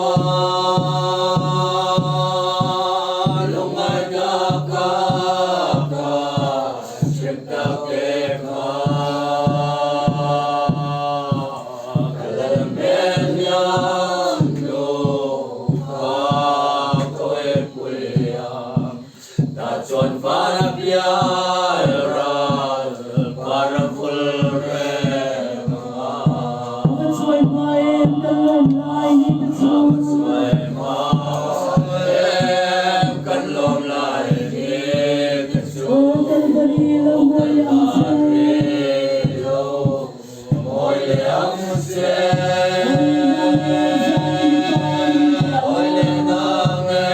Chuan lungngai tak a ka hrem tak te kha ka lal hmel hian tluk kha ka awihpui a, tah chuan vana bial ral para vul reng a. Ka chuai hma em kan lawm lai ni te chu. Ka chuai hma em kan lawm lai ni te chu. Aw Kalvari lo mawi leh ang che. Aw Kalvari lo mawi leh ang che. Awi nang e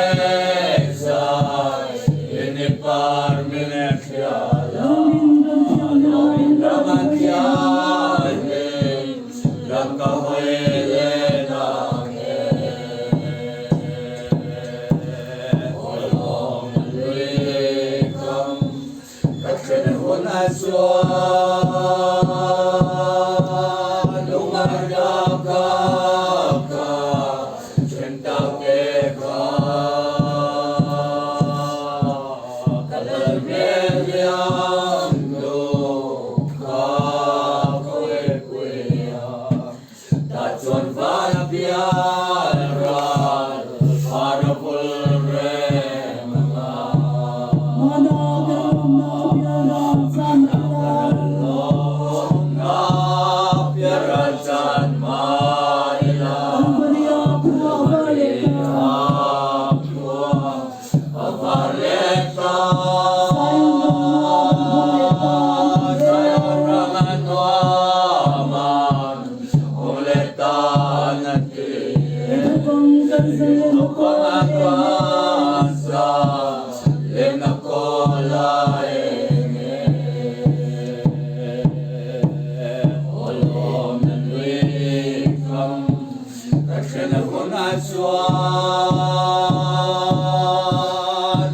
zai ni par min pe ang. Awi leh nang e zai ni par min thlial ang. Lawmin ram thianghlim ram ka hawi leh nang e. Ram ka hawi leh nang e. Aw lawm lui kam ka thlen hun a chuan lungngai tak a ka then tak te kha ka lal hmel hian duh kha ka awihpui a, tah chuan van a bial ral par a vul reng ang a. Mana kan lawmna bial ral chan mai la. Kan lawmna bial ral chan mai la. Kalvaria khua a var leh ta. A var leh ta. Zion ram nuam an hmuh leh ta an ti e. Zion ram a nuam an hmuh leh ta an ti e. I thupang kan zalen a kawl a eng e. Kan zalen a kawl a eng e. Aw lawm na nui kam. Ka thlen hunah chuan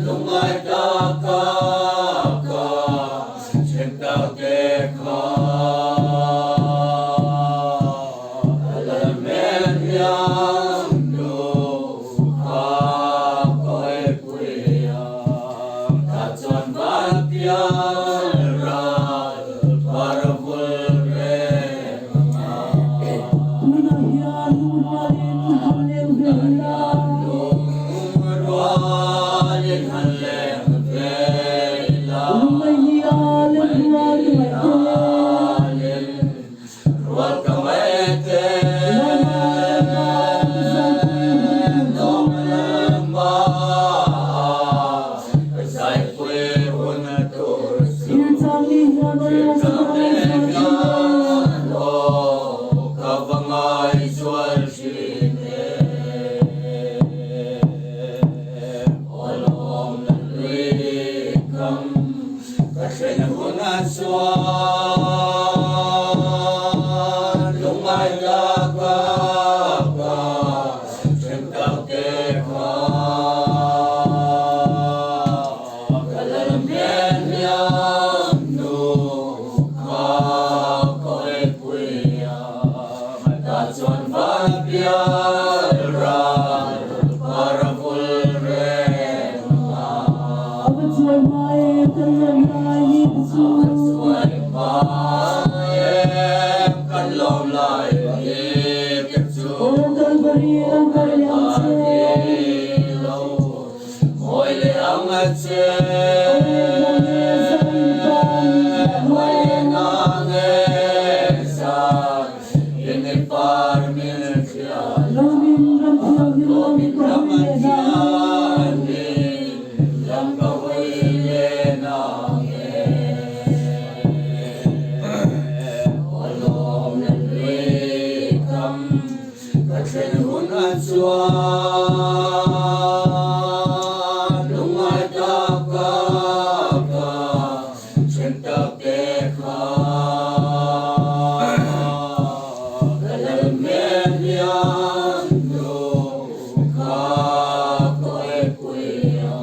lungngai tak a ka then tak te kha ka lal hmel hian duh kha ka awihpui a, tah chuan van pial ral par vul reng ang a. Tunah hian lungrualin han leng ve ila. Lungrualin han leng ve ila. Lungngaihni a lem rual ka ngaih te. Rual ka ngaih te. Lawma Lalpa ka zaipui hun tur chu. Lawma Lalpa ka zaipui hun tur chu. Thir chang ni hian aw ka va ngaihzual thin e. Aw ka va ngaihzual thin e. Aw lawm na lui kam ka thlen hunah chuan lungngai tak a ka then tak te kha ka lal hmel hliam nu kha ka awihpui a, tah chuan van pial ral par a vul reng a. A va chuai hma em kan lawm lai ni te chu. A va chuai hma em kan lawm lai ni te chu. Aw Kalvari lo mawi leh ang che. Kalvari lo mawi leh ang che. Awi nang e zai in par min thliah la. Awi nang e zai in par min thliah la. Lawmin ram thianghlim ka hawi leh nang e. Lam ka hawi leh nang e. Aw lawm na lui kam ka thlen hunah chuan lungngai tak a ka then tak te kha ka lal hmel hian duh kha ka awihpui a,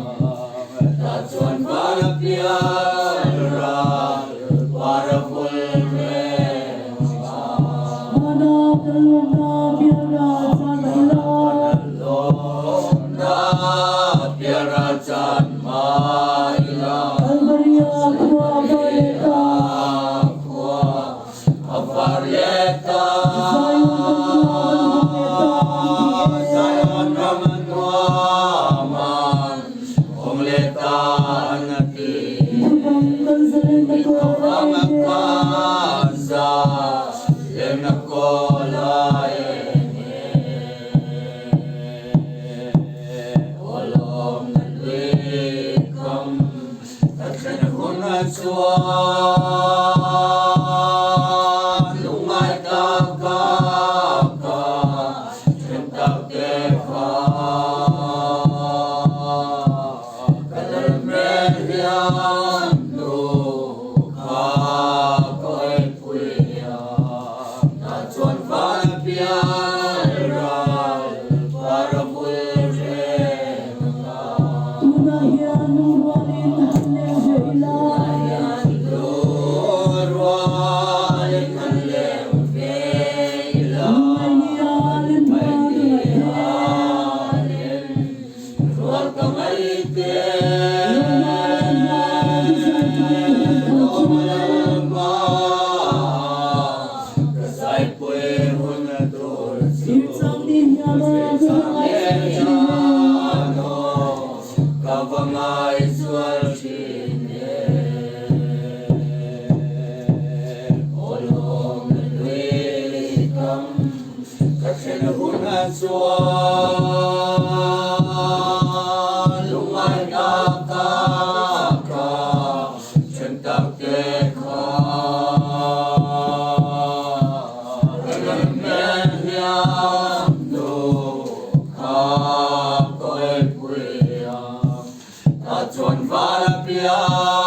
tah chuan van a pial ral par a vul reng a. Mana kan lawmna pial ral chan mah ila. Tah chuan vala piang.